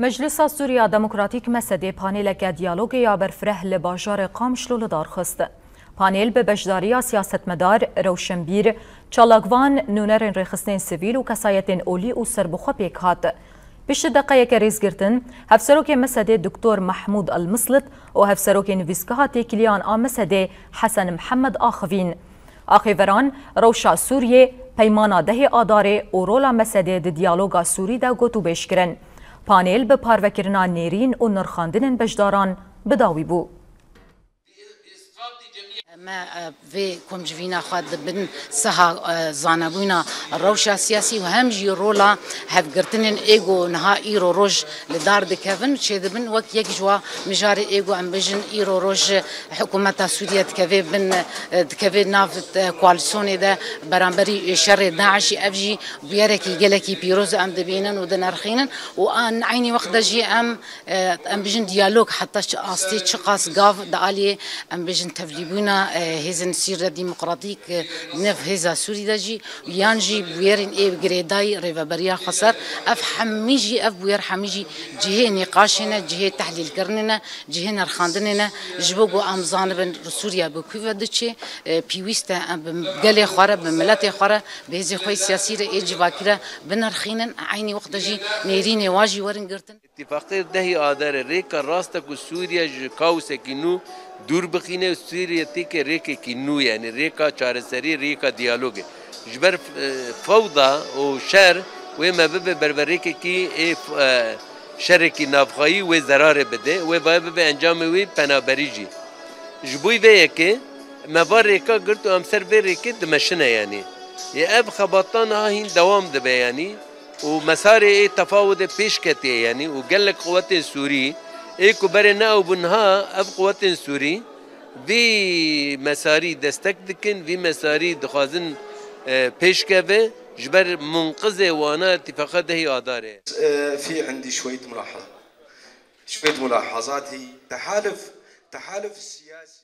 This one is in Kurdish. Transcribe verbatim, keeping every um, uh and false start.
Meclisa Sûriya Demokratîk, mesedê, panêleke diyalogê ya berfireh li bajarê Qamişlo li dar xist. Panêl bi beşdariya siyasetmedar, rewşenbîr, çalakvan, nûnerên rêxistinên sivîl û kesayetên olî û serbixwe pêk hat. Piştî deqeyeke rêzgirtin, Hevserokê mesedê Doktor Mehmûd El Mislit û Hevserokê Nivîsgeha Têkiliyan a mesedê Hesen Mihemed axivîn. Axêveran rewşa Sûriyê, peymana dehê Adarê û rola mesedê di diyaloga Sûrî de gotûbêj kirin. Panêl bi parvekirina nêrîn û nirxandinên beşdaran bi dawî bû. Me, e, vê komcivîna xwe di bin siha, e, zanebûna rewşa siyasî û hem jî rola hevgirtinên ê ku niha îro roj li dar dikevin û çêdibin wek yek ji wa mijarê ê ku em bijin îro roj hikûmeta Sûriye dikeve bin, e, dikeve nav, e, koalîsyonê de beramberî şerê DAIŞ'î. Ev jî bûyerekî gelekî pîroz em dibînin û dinerxînin û an eynî wext de jî em, e, em bijin diyalog heta çi astê, çiqas gav di aliyê, em bijin tevlîbûna, e, hêzên Sûriya Demokratîk, e, di nav hêza Sûrî de jî yan jî bûyerên ê girêdayî Rêveberiya Xweser. Ev hemî jî, ev bûyer hemî jî cihê nîqaşê ne, cihê tehlîlkirinê ne, cihê nirxandinê ne, ji bo ku em zanibin Sûriye bi ku ve diçe, e, pîwîst e em bi gelê xwe re, bi miletê xwe re, bi hêzê xwe yê siyasî re, ê civakî re binirxînin, eynî wext de jî nêrînê wa jî werin girtin. Îtîfaqê dehê Adarê rêka rast e ku Sûriye ji kaosekî nû dûr bixîne û Sûriye têke rêkekî nû, yanî rêka çareserî, rêka diyalogê. Ji ber, e, fewda û şer wê me bibe berberêkekî ê, e, şerekî navxweyî wê zerarê bide, wê baye bibe encamê wî penaberî jî. Ji bo vê yekê me va rêka girt û em ser vê rêkê dimeşine, yanî. Yê ev xebatan niha hîn dewam dibe, yanî. Û mesarê ê tefawudê pêş ketiye, yanî, û gelek quwetên Sûrî ê ku berê ne ew bûn niha, ev quwetên Sûrî vî mesarî destek dikin, vî mesarî dixwazin, e, pêşkeve, ji ber munqizê wana îtîfaqa dehî Adarê. في عندي شوية ملاحظة، شوية ملاحظات. هي تحالف، تحالف السياسي.